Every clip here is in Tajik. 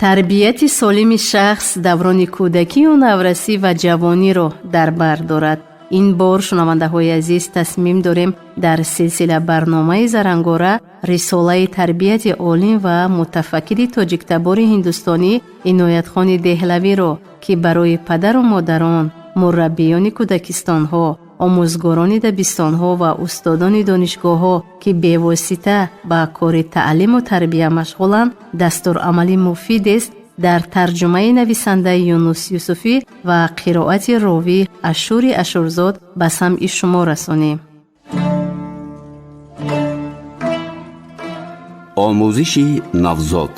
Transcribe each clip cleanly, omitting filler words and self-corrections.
Тарбияти солими шахс даврони кӯдакию наврасӣ ва ҷавониро дар бар дорад. Ин бор, шунавандаҳои азиз, тасмим дорем дар силсила барномаи Зарангора рисолаи тарбияти олим ва мутафаккири тоҷиктабори ҳиндустонӣ Иноятхони Деҳлавиро, ки барои падару модарон, мураббиёни кӯдакистонҳо, омӯзгорони дабистонҳо ва устодони донишгоҳҳо, ки бевосита ба кори таълиму тарбия машғуланд, дастурамали муфидест, дар тарҷумаи нависандаи Юнус Юсуфӣ ва қироати ровӣ Ашури Ашурзод ба самъи шумо расонем. Омӯзиши навзод.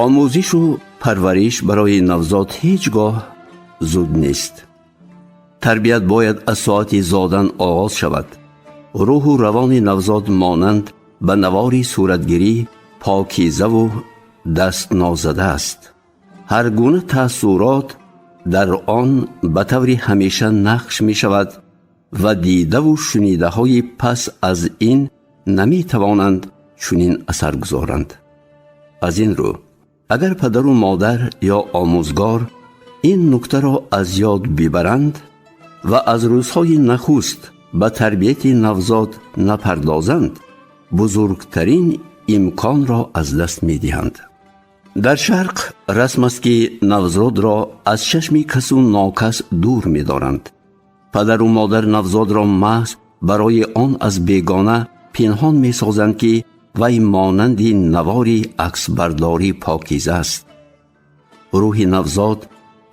Омӯзишу парвариш барои навзод ҳеҷ гоҳ зуд нест. Тарбият бояд аз соати зодан оғоз шавад. Рӯҳу равони навзод монанд ба навори суратгирӣ покизаву дастнозада аст. Ҳар гуна таассурот дар он ба таври ҳамеша нақш мешавад ва дидаву шунидаҳои пас аз ин наметавонанд чунин асар гузоранд. Аз ин рӯ, агар падару модар ё омӯзгор ин нуктаро аз ёд бибаранд ва аз рӯзҳои нахуст ба тарбияти навзод напардозанд, бузургтарин имконро аз даст медиҳанд. Дар Шарқ расм аст, ки навзодро аз чашми касу нокас дур медоранд. Падару модар навзодро маҳз барои он аз бегона пинҳон месозанд, ки вай монанди навори аксбардорӣ покиза аст. Рӯҳи навзод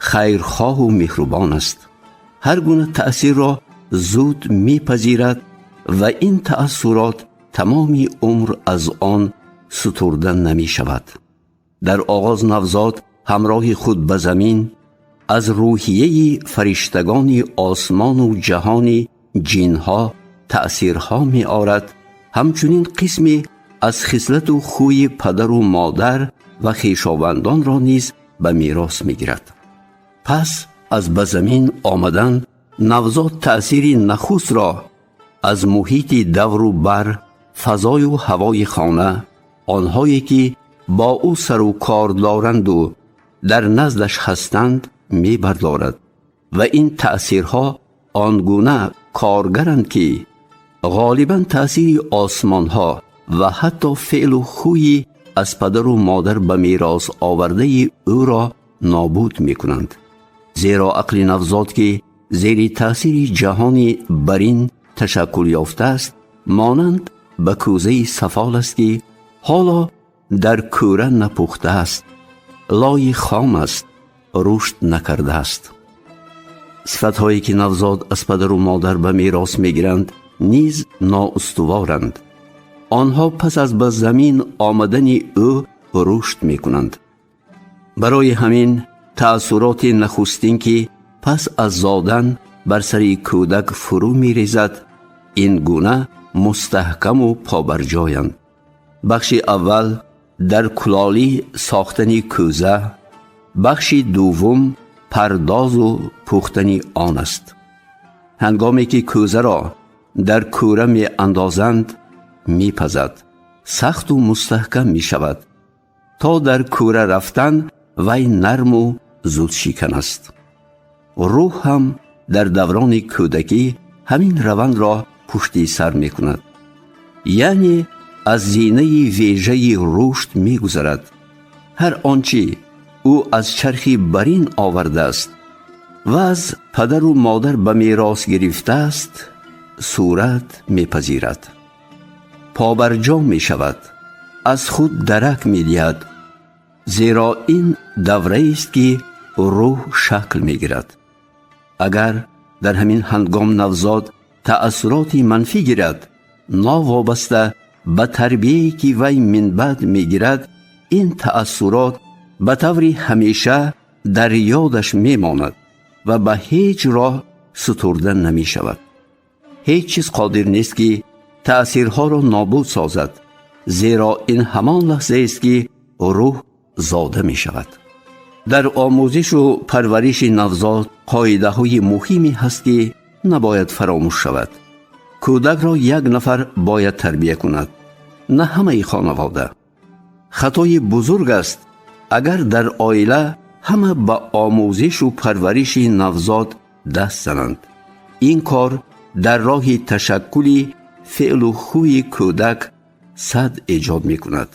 хайрхоҳу меҳрубон аст, ҳар гуна таъсирро зуд мепазирад ва ин таассурот тамоми умр аз он сутурда намешавад. Дар оғоз навзод ҳамроҳи худ ба замин аз рӯҳияи фариштагони осмону ҷаҳони ҷинҳо таъсирҳо меорад, ҳамчунин қисме аз хислату хӯи падару модар ва хешовандонро низ ба мерос мегирад. Пас аз ба замин омадан навзод таъсири нахустро аз муҳити давру бар, фазою ҳавои хона, онҳое ки бо ӯ сару кор доранду дар наздаш ҳастанд, мебардорад ва ин таъсирҳо он гуна коргаранд, ки ғолибан таъсири осмонҳо ва ҳатто феълу хӯи аз падару модар ба мерос овардаи ӯро нобуд мекунанд. Зеро ақли навзод, ки зери таъсири ҷаҳони барин ташаккул ёфтааст, монанд ба кӯзаи сафол аст, ки ҳоло дар кӯра напухтааст, лои хом аст, рушд накардааст. Сифатҳое ки навзод аз падару модар ба мерос мегиранд, низ ноустуворанд. Онҳо пас аз ба замин омадани ӯ рушд мекунанд. Барои ҳамин таассуроти нахустин, ки пас аз зодан бар сари кӯдак фурӯ мерезад, ин гуна мустаҳкаму побарҷоянд. Бахши аввал дар кулолӣ сохтани кӯза, бахши дуввум пардозу пухтани он аст. Ҳангоме ки кӯзаро дар кӯра меандозанд, мепазад, сахту мустаҳкам мешавад. То дар кӯра рафтан вай нарму зудшикан аст. Рӯҳ ҳам дар даврони кӯдакӣ ҳамин равандро пушти сар мекунад, яъне аз зинаи вежаи рушд мегузарад. Ҳар он чӣ ӯ аз чархи барин овардааст ва аз падару модар ба мерос гирифтааст, сурат мепазирад, побарҷо мешавад, аз худ дарак медиҳад, зеро ин давраест, ки рӯҳ шакл мегирад. Агар дар ҳамин ҳангом навзод таассуроти манфӣ гирад, новобаста ба тарбияе ки вай минбаъд мегирад, ин таассурот ба таври ҳамеша дар ёдаш мемонад ва ба ҳеҷ роҳ сутурда намешавад. Ҳеҷ чиз қодир нест, ки таъсирҳоро нобуд созад, зеро ин ҳамон лаҳзаест, ки рӯҳ зода мешавад. Дар омӯзишу парвариши навзод қоидаҳои муҳиме ҳаст, ки набояд фаромӯш шавад. Кӯдакро як нафар бояд тарбия кунад, на ҳамаи хонавода. Хатои бузург аст, агар дар оила ҳама ба омӯзишу парвариши навзод даст зананд. Ин кор дар роҳи ташаккули феълу хӯи кӯдак сад эҷод мекунад.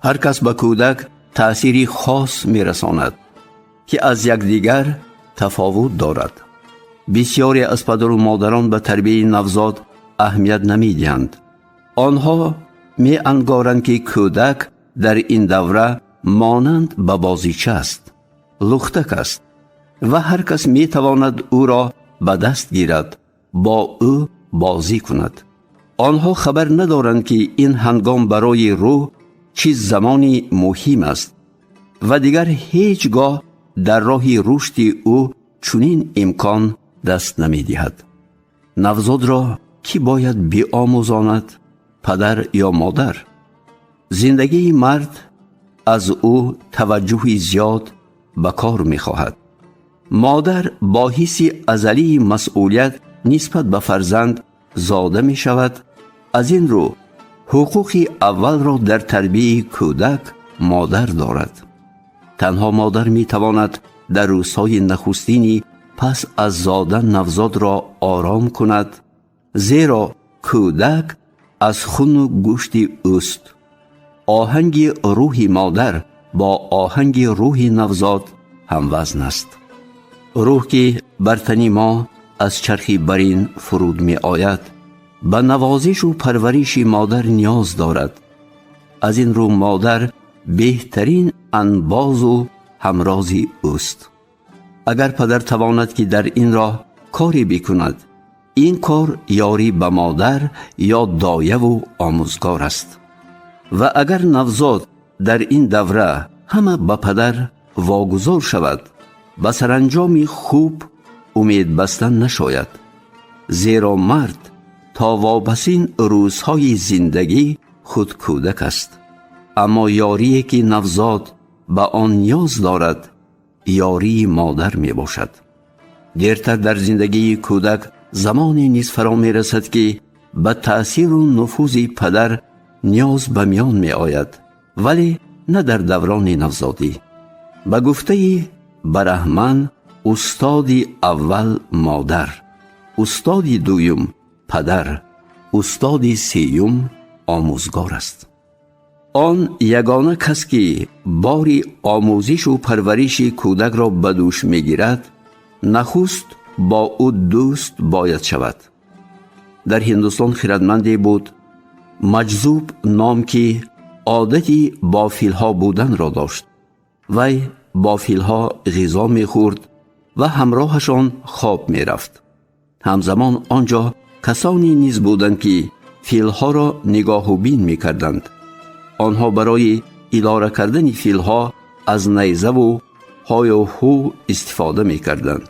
Ҳар кас ба кӯдак таъсири хос мерасонад, ки аз якдигар тафовут дорад. Бисёре аз падару модарон ба тарбияи навзод аҳамият намедиҳанд. Онҳо меангоранд, ки кӯдак дар ин давра монанд ба бозича аст, лухтак аст ва ҳар кас метавонад ӯро ба даст гирад, бо ӯ бозӣ кунад. Онҳо хабар надоранд, ки ин ҳангом барои рӯҳ чӣ замони муҳим аст ва дигар ҳеҷ гоҳ дар роҳи рушди ӯ чунин имкон даст намедиҳад. Навзодро кӣ бояд биомӯзонад, падар ё модар? Зиндагии мард аз ӯ таваҷҷӯҳи зиёд ба кор мехоҳад. Модар бо ҳисси азалии масъулият нисбат ба фарзанд зода мешавад. Аз ин рӯ ҳуқуқи аввалро дар тарбияи кӯдак модар дорад. Танҳо модар метавонад дар рӯзҳои нахустини пас аз зодан навзодро ором кунад, зеро кӯдак аз хуну гӯшти ӯст. Оҳанги рӯҳи модар бо оҳанги рӯҳи навзод ҳамвазн аст. Рӯҳ, ки бар тани мо аз чархи барин фуруд меояд, ба навозишу парвариши модар ниёз дорад. Аз ин рӯ модар беҳтарин анбозу ҳамрози ӯст. Агар падар тавонад, ки дар ин роҳ коре бикунад, ин кор ёрӣ ба модар ё дояву омӯзгор аст. Ва агар навзод дар ин давра ҳама ба падар вогузор шавад, ба саранҷоми хуб умед бастан нашояд, зеро мард то вопасин рӯзҳои зиндагӣ худ кӯдак аст. Аммо ёрие, ки навзод ба он ниёз дорад, ёрии модар мебошад. Дертар дар зиндагии кӯдак замоне низ фаро мерасад, ки ба таъсиру нуфузи падар ниёз ба миён меояд, вале на дар даврони навзодӣ. Ба гуфтаи Бараҳман, устоди аввал модар, устоди дуюм падар, устоди сеюм омӯзгор аст. Он ягона кас, ки бори омӯзишу парвариши кӯдакро ба дӯш мегирад, нахуст бо ӯ дӯст бояд шавад. Дар Ҳиндустон хирадманде буд, Маҷзуб ном, ки одати бо филҳо буданро дошт. Вай бо филҳо ғизо мехӯрд ва ҳамроҳашон хоб мерафт. Ҳамзамон он ҷо касоне низ буданд, ки филҳоро нигоҳубин мекарданд. Онҳо барои идора кардани филҳо аз найзаву ҳою ҳу истифода мекарданд.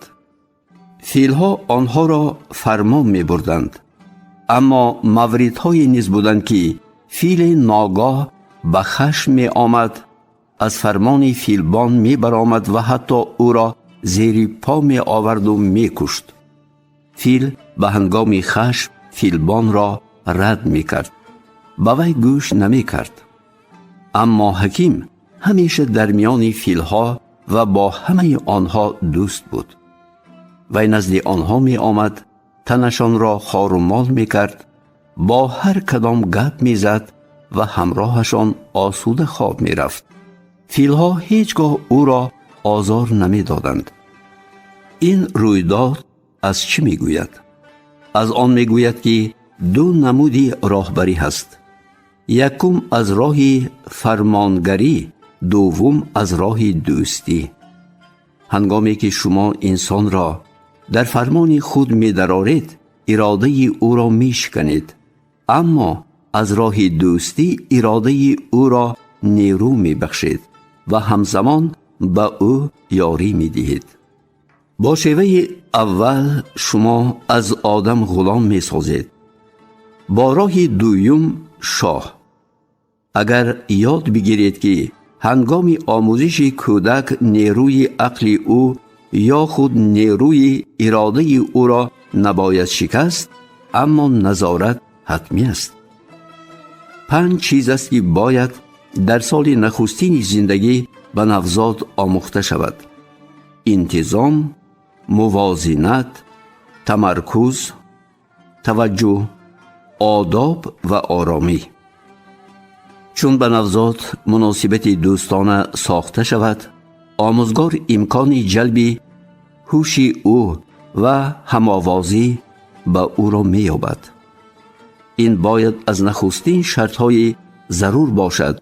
Филҳо онҳоро фармон мебурданд. Аммо мавридҳое низ буданд, ки филе ногоҳ ба хашм меомад, аз фармони филбон мебаромад ва ҳатто ӯро зери по меоварду мекушт. Фил ба ҳангоми хашм филбонро рад мекард, ба вай гӯш намекард. Аммо ҳаким ҳамеша дар миёни филҳо ва бо ҳамаи онҳо дӯст буд. Вай назди онҳо меомад, танашонро хорумол мекард, бо ҳар кадом гап мезад ва ҳамроҳашон осуда хоб мерафт. Филҳо ҳеҷ гоҳ ӯро озор намедоданд. Ин рӯйдод аз чӣ мегӯяд? Аз он мегӯяд, ки ду намуди роҳбарӣ ҳаст: якум аз роҳи фармонгарӣ, дуввум аз роҳи дӯстӣ. Ҳангоме ки шумо инсонро дар фармони худ медароред, иродаи ӯро мешиканед, аммо аз роҳи дӯстӣ иродаи ӯро нерӯ мебахшед ва ҳамзамон ба ӯ ёрӣ медиҳед. Бо шеваи аввал шумо аз одам ғулом месозед, бо роҳи дуюм шоҳ. Агар ёд бигиред, ки Ҳангоми омӯзиши кӯдак нерӯи ақли ӯ ё худ нерӯи иродаи ӯро набояд шикаст, аммо назорат ҳатмӣ аст. 5 чиз аст, ки бояд дар соли нахустини зиндагӣ ба навзод омӯхта шавад: интизом, мувозинат, тамаркуз, таваҷҷӯҳ, одоб ва оромӣ. Чун ба навзод муносибати дӯстона сохта шавад, омӯзгор имкони ҷалби ҳуши ӯ ва ҳамовозӣ ба ӯро меёбад. Ин бояд аз нахустин шартҳои зарур бошад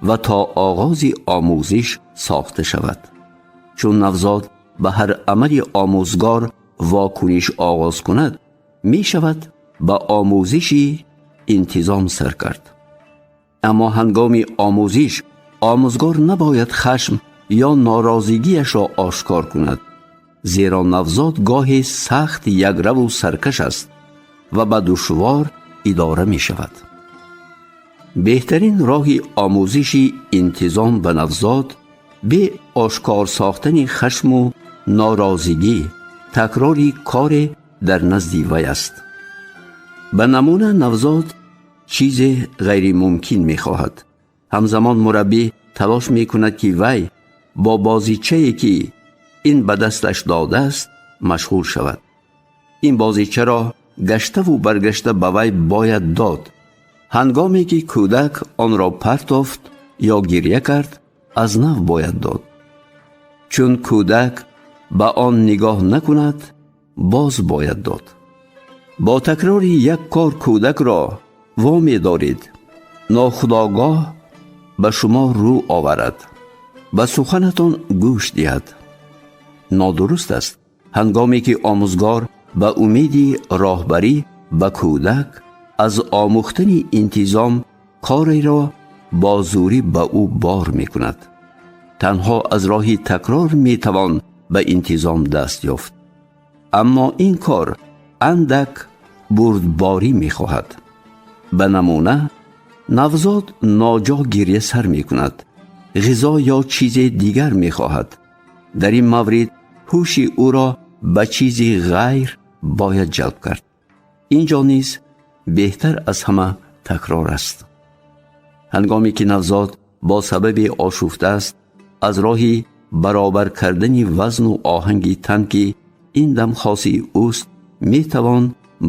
ва то оғози омӯзиш сохта шавад. Чун навзод ба ҳар амали омӯзгор вокуниш оғоз кунад, мешавад ба омӯзиши интизом сар кард. Аммо ҳангоми омӯзиш омӯзгор набояд хашм ё норозигиашро ошкор кунад, зеро навзод гоҳе сахт якраву саркаш аст ва ба душвор идора мешавад. Беҳтарин роҳи омӯзиши интизом ба навзод бе ошкор сохтани хашму норозигӣ такрори коре дар назди вай аст. Ба намуна, навзод чизе ғайримумкин мехоҳад. Ҳамзамон мураббӣ талош мекунад, ки вай бо бозичае, ки ин ба дасташ додааст, машғул шавад. Ин бозичаро гаштаву баргашта ба вай бояд дод. Ҳангоме ки кӯдак онро партофт ё гиря кард, аз нав бояд дод. Чун кӯдак ба он нигоҳ накунад, боз бояд дод. Бо такрори як кор кӯдакро во медоред нохудогоҳ ба шумо рӯ оварад, ба суханатон гӯш диҳад. Нодуруст аст, ҳангоме ки омӯзгор ба умеди роҳбарӣ ба кӯдак аз омӯхтани интизом кореро бо зӯрӣ ба ӯ бор мекунад. Танҳо аз роҳи такрор метавон ба интизом даст ёфт, аммо ин кор андак бурдборӣ мехоҳад. Ба намуна, навзод ноҷо гиря сар мекунад, ғизо ё чизе дигар мехоҳад. Дар ин маврид ҳуши ӯро ба чизи ғайр бояд ҷалб кард. Ин ҷо низ беҳтар аз ҳама такрор аст. Ҳангоме ки навзод бо сабаби ошуфта аст, аз роҳи баробар кардани вазну оҳанги тан, ки ин дам хоси ӯст, метавон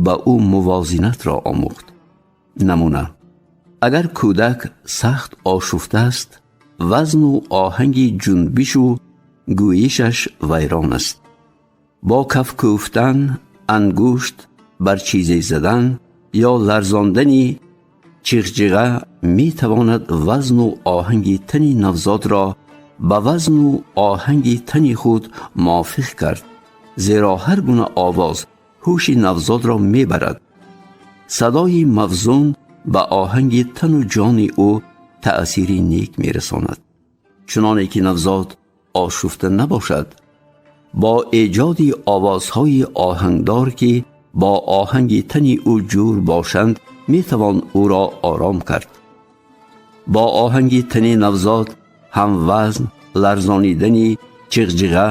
ба ӯ мувозинатро омӯхт. Намуна, агар кӯдак сахт ошуфта аст, вазну оҳанги ҷунбишу гӯишаш вайрон аст. Бо каф кӯфтан, ангушт бар чизе задан ё ларзондани чиғҷиға метавонад вазну оҳанги тани навзодро ба вазну оҳанги тани худ мувофиқ кард, зеро ҳар гуна овоз ҳуши навзодро мебарад. Садои мавзун ба оҳанги тану ҷони ӯ таъсири нек мерасонад. Чуноне ки навзод ошуфта набошад, бо эҷоди овозҳои оҳангдор, ки бо оҳанги тани ӯ ҷур бошанд, метавон ӯро ором кард. Бо оҳанги тани навзод ҳамвазн ларзонидани чиғҷиға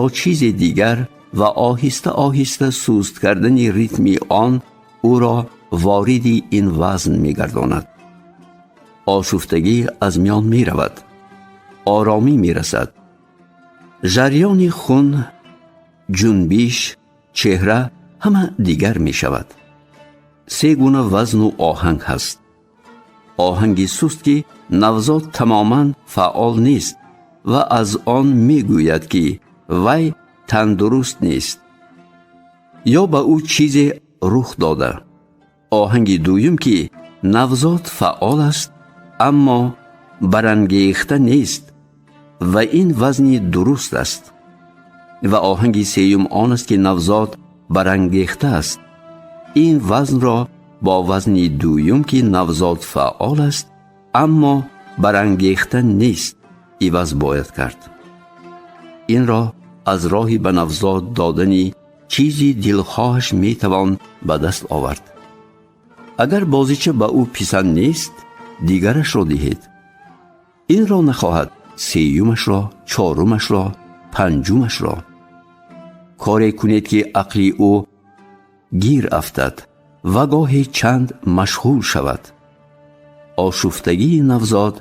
ё чизи дигар ва оҳиста оҳиста суст кардани ритми он ӯро вориди ин вазн мегардонад. Ошуфтагӣ аз миён меравад, оромӣ мерасад. Жарёни хун, ҷунбиш, чеҳра ҳама дигар мешавад. Се гуна вазну оҳанг ҳаст. Оҳанги суст, ки навзод тамоман фаъол нест ва аз он мегӯяд, ки вай тандуруст нест ё ба ӯ чизе рух дода. Оҳанги дуюм, ки навзод фаъол аст, аммо барангехта нест ва ин вазни дуруст аст. Ва оҳанги сеюм он аст, ки навзод барангехта аст. Ин вазнро бо вазни дуюм, ки навзод фаъол аст, аммо барангехта нест, иваз бояд кард. Инро аз роҳи ба навзод додани чизи дилхоҳаш метавон ба даст овард. Агар бозича ба ӯ писанд нест, дигарашро диҳед. Инро нахоҳад, сеюмашро, чорумашро, панҷумашро. Коре кунед, ки ақли ӯ гир афтад ва гоҳе чанд машғул шавад. Ошуфтагии навзод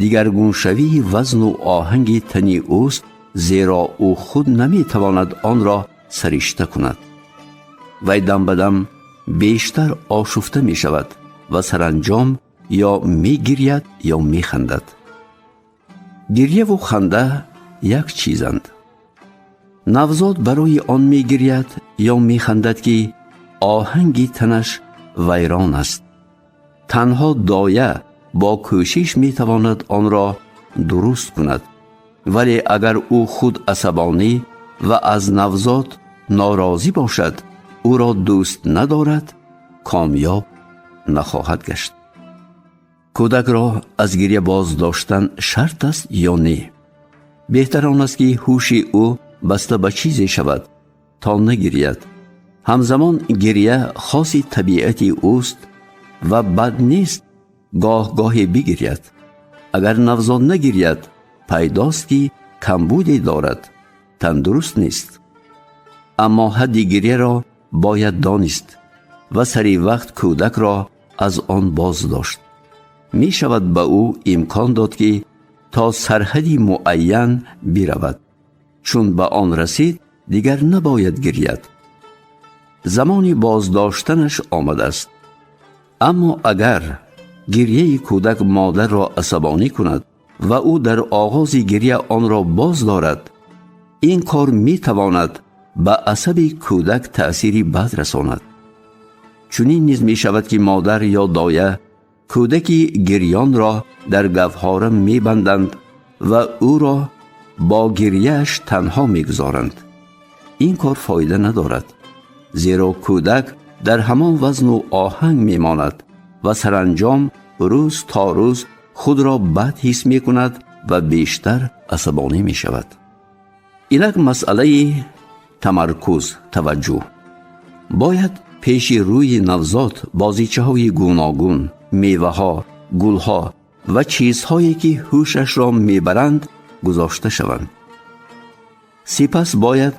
дигаргуншавии вазну оҳанги тани ӯст, зеро ӯ худ наметавонад онро саришта кунад. Вай дам ба дам бештар ошуфта мешавад ва саранҷом ё мегиряд, ё механдад. Гирьяву ханда як чизанд. Навзод барои он мегиряд ё механдад, ки оҳанги танаш вайрон аст. Танҳо доя бо кӯшиш метавонад онро дуруст кунад, вале агар ӯ худ асабонӣ ва аз навзод норозӣ бошад, ӯро дӯст надорад, комёб нахоҳад гашт. Кӯдакро аз гиря боз доштан шарт аст ё не? Беҳтар он аст, ки ҳуши ӯ баста ба чизе шавад, то нагиряд. Ҳамзамон гиря хоси табиати ӯст ва бад нест гоҳ-гоҳе бигиряд. Агар навзод нагиряд, пайдост, ки камбуде дорад, тандуруст нест. Аммо ҳадди гиряро бояд донист ва сари вақт кӯдакро аз он боз дошт. Мешавад ба ӯ имкон дод, ки то сарҳади муайян биравад. Чун ба он расид, дигар набояд гиряд. Замони боздоштанаш омадааст. Аммо агар гирьяи кӯдак модарро асабонӣ кунад ва ӯ дар оғози гирья онро боз дорад, ин кор метавонад ба асаби кӯдак таъсири бад расонад. Чунин низ мешавад, ки модар ё доя кӯдаки гирёнро дар гавҳора мебанданд ва ӯро бо гирьяаш танҳо мегузоранд. Ин кор фоида надорад, зеро кӯдак дар ҳамон вазну оҳанг мемонад ва саранҷом рӯз то рӯз худро бад ҳис мекунад ва бештар асабонӣ мешавад. Инак масъалаи тамаркуз, таваҷҷӯҳ. Бояд пеши рӯи навзод бозичаҳои гуногун, меваҳо, гулҳо ва чизҳое, ки ҳушашро мебаранд, гузошта шаванд. Сипас бояд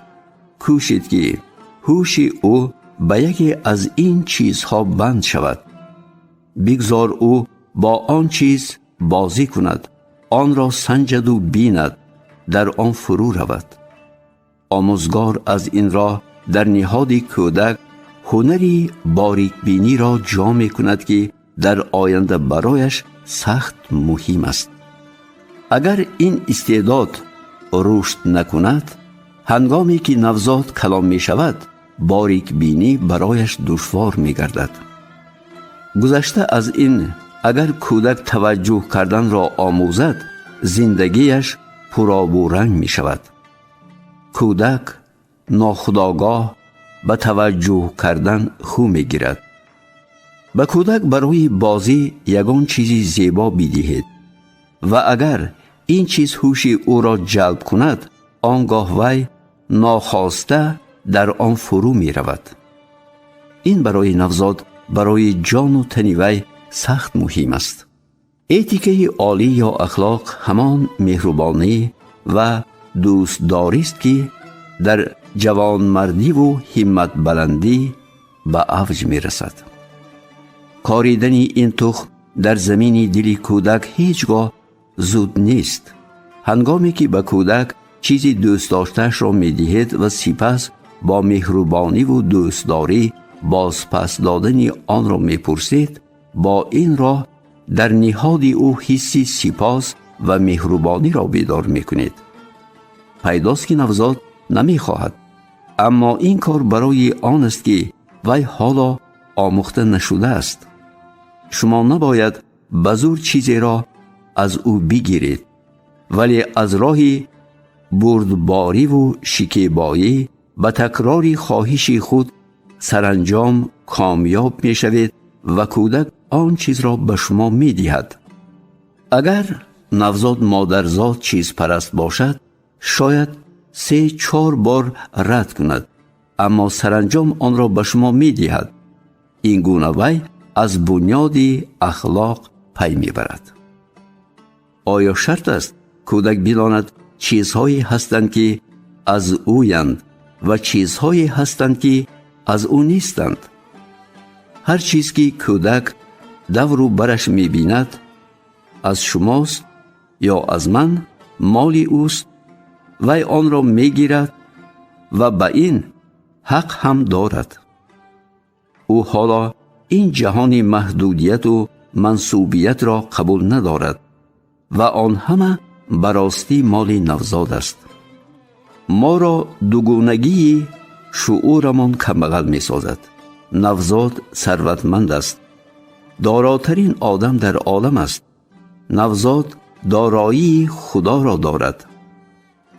кӯшид, ки ҳуши ӯ ба яке аз ин чизҳо банд шавад. Бигзор ӯ бо он чиз бозӣ кунад, онро санҷаду бинад, дар он фурӯ равад. Омӯзгор аз ин роҳ дар ниҳоди кӯдак ҳунари борикбиниро ҷо мекунад, ки дар оянда барояш сахт муҳим аст. Агар ин истеъдод рушд накунад, ҳангоме ки навзод калон мешавад, борикбинӣ барояш душвор мегардад. Гузашта аз ин, агар кӯдак таваҷҷӯҳ карданро омӯзад, зиндагиаш пуробуранг мешавад. Кӯдак нохудогоҳ ба таваҷҷӯҳ кардан хӯ мегирад. Ба кӯдак барои бозӣ ягон чизи зебо бидиҳед ва агар ин чиз ҳуши ӯро ҷалб кунад, он гоҳ вай нохоста дар он фурӯ меравад. Ин барои навзод, барои ҷону тани вай сахт муҳим аст. Этикаи олӣ ё ахлоқ ҳамон меҳрубонӣ ва дӯстдорист, ки дар ҷавонмардиву ҳимматбаландӣ ба авҷ мерасад. Коридани ин тухм дар замини дили кӯдак ҳеҷ гоҳ зуд нест. Ҳангоме ки ба кӯдак чизи дӯстдоштаашро медиҳед ва сипас бо меҳрубониву дӯстдорӣ бозпас додани онро мепурсед, бо ин роҳ дар ниҳоди ӯ ҳисси сипос ва меҳрубониро бедор мекунед. Пайдост, ки навзод намехоҳад, аммо ин кор барои он аст, ки вай ҳоло омӯхта нашудааст. Шумо набояд ба зур чизеро аз ӯ бигиред, вале аз роҳи бурдбориву шикебоӣ ба такрори хоҳиши худ саранҷом комёб мешавед ва кӯдак он чизро ба шумо медиҳад. Агар навзод модарзод чизпараст бошад, шояд 3-4 бор рад кунад, аммо саранҷом онро ба шумо медиҳад. Ин гуна вай аз бунёди ахлоқ пай мебарад. Оё шарт аст кӯдак бидонад чизҳое ҳастанд, ки аз ӯянд ва чизҳое ҳастанд, ки аз ӯ нестанд? Ҳар чиз ки кӯдак давру бараш мебинад, аз шумост ё аз ман, моли ӯст. Вай онро мегирад ва ба ин ҳақ ҳам дорад. Ӯ ҳоло ин ҷаҳони маҳдудияту мансубиятро қабул надорад ва он ҳама ба ростӣ моли навзод аст. Моро дугунагии шуъурамон камбағал месозад. Навзод сарватманд аст, доротарин одам дар олам аст. Навзод дороии Худоро дорад.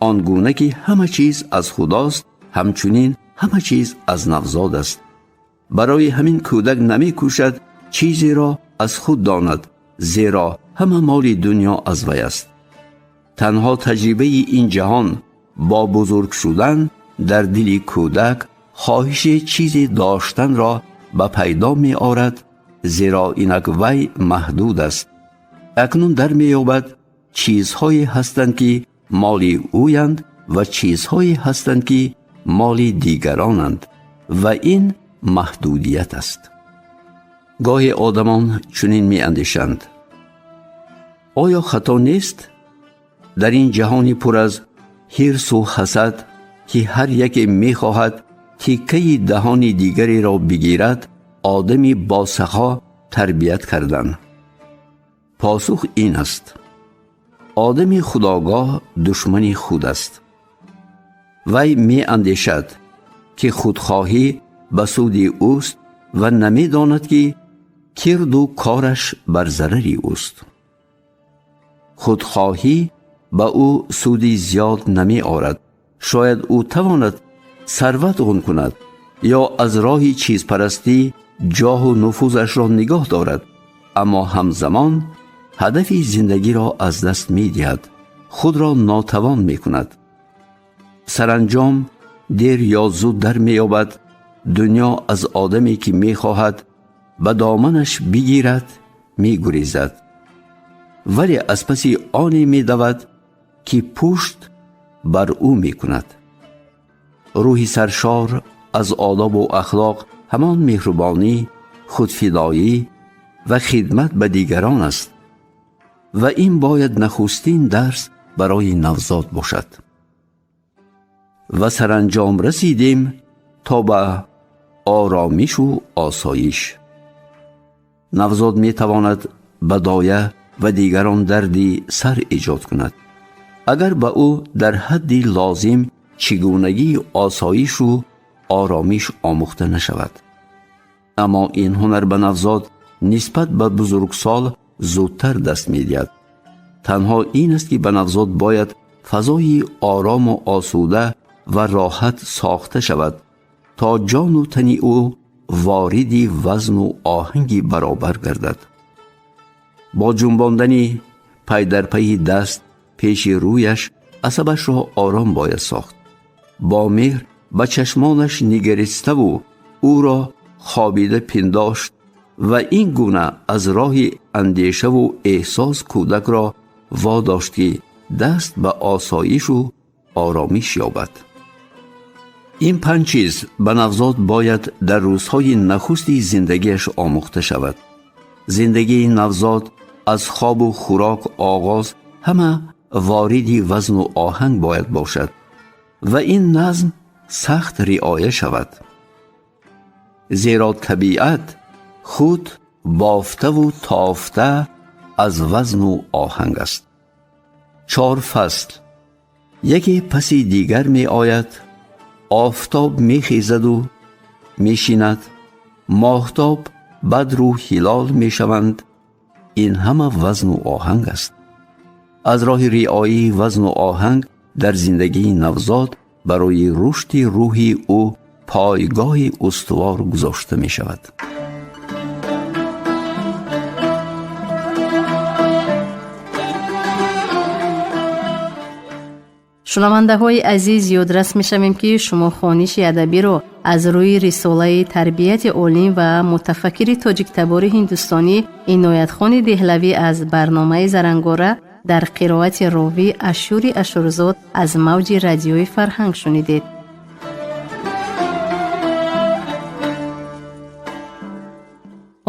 Он гуна ки ҳама чиз аз Худост, ҳамчунин ҳама чиз аз навзод аст. Барои ҳамин кӯдак намекӯшад чизеро аз худ донад, зеро ҳама моли дунё аз вай аст. Танҳо таҷрибаи ин ҷаҳон бо бузург шудан дар дили кӯдак хоҳиши чизе доштанро ба пайдо меорад, зеро инак вай маҳдуд аст. Акнун дар меёбад чизҳое ҳастанд, ки моли ӯянд ва чизҳое ҳастанд, ки моли дигаронанд ва ин маҳдудият аст. Гоҳе одамон чунин меандешанд: оё хато нест дар ин ҷаҳони пур аз ҳирсу ҳасад, ки ҳар яке мехоҳад тиккаи даҳони дигареро бигирад, одами босахо тарбият кардан? Посух ин аст: одами худогоҳ душмани худ аст. Вай меандешад, ки худхоҳӣ ба суди ӯст ва намедонад, ки кирду кораш бар зарари ӯст. Худхоҳӣ ба ӯ суди зиёд намеорад. Шояд ӯ тавонад сарват ғун кунад ё аз роҳи чизпарастӣ ҷоҳу нуфузашро нигоҳ дорад, аммо ҳамзамон ҳадафи зиндагиро аз даст медиҳад, худро нотавон мекунад. Саранҷом дер ё зуд дар меёбад дунё аз одаме, ки мехоҳад ба доманаш бигирад, мегурезад, вале аз паси оне медавад, ки пушт бар ӯ мекунад. Рӯҳи саршор аз одобу ахлоқ ҳамон меҳрубонӣ, худфидоӣ ва хидмат ба дигарон аст ва ин бояд нахустин дарс барои навзод бошад. Ва саранҷом расидем то ба оромишу осоиш. Навзод метавонад ба доя ва дигарон дарди сар эҷод кунад, агар ба ӯ дар ҳадди лозим чигунагии осоишу оромиш омӯхта нашавад. Аммо ин ҳунар ба навзод нисбат ба бузургсол зудтар даст медиҳад. Танҳо ин аст, ки ба навзод бояд фазои орому осуда ва роҳат сохта шавад, то ҷону тани ӯ вориди вазну оҳанги баробар гардад. Бо ҷунбондани пайдарпайи даст пеши рӯяш асабашро ором бояд сохт. Бо меҳр ба чашмонаш нигариставу ӯро хобида пиндошт ва ин гуна аз роҳи андешаву эҳсос кӯдакро водошт, ки даст ба осоишу оромиш ёбад. Ин панҷ чиз ба навзод бояд дар рӯзҳои нахусти зиндагиаш омӯхта шавад. Зиндагии навзод аз хобу хӯрок оғоз ҳама вориди вазну оҳанг бояд бошад ва ин назм сахт риоя шавад, зеро табиат худ бофтаву тофта аз вазну оҳанг аст. Чор фасл яке паси дигар меояд. Офтоб мехезаду мешинад, моҳтоб, бадру ҳилол мешаванд. Ин ҳама вазну оҳанг аст. Аз роҳи риояи вазну оҳанг дар зиндагии навзод барои рушди рӯҳи ӯ пойгоҳи устувор гузошта мешавад. Шунавандаҳои азиз, ёдрас мешавем, ки шумо хониши адабиро аз рӯи рисолаи тарбияти олим ва мутафаккири тоҷиктабори ҳиндустонӣ Иноятхони Деҳлавӣ аз барномаи Зарангора Дар қироати ровӣ Ашури Ашурзод аз мавҷи радиои Фарҳанг шунидед.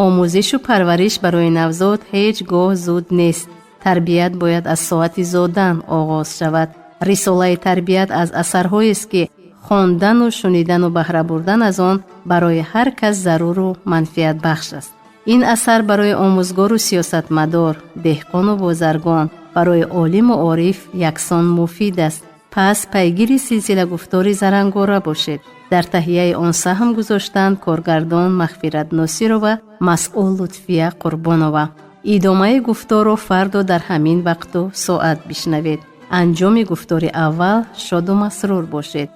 Омӯзишу парвариш барои навзод ҳеҷ гоҳ зуд нест. Тарбият бояд аз соати зодан оғоз шавад. Рисолаи тарбият аз асарҳоест, ки хондану шунидану баҳра бурдан аз он барои ҳар кас заруру манфиатбахш аст. Ин асар барои омӯзгору сиёсатмадор, деҳқону бозаргон, барои олиму ориф яксон муфид аст. Пас пайгири силсила гуфтори Зарангора бошед. Дар таҳияи он саҳм гузоштанд коргардон Мағфират Носирова, масъул Лутфия Қурбонова. Идомаи гуфторро фардо дар ҳамин вақту соат бишнавед. Анҷоми гуфтори аввал шоду масрур бошед.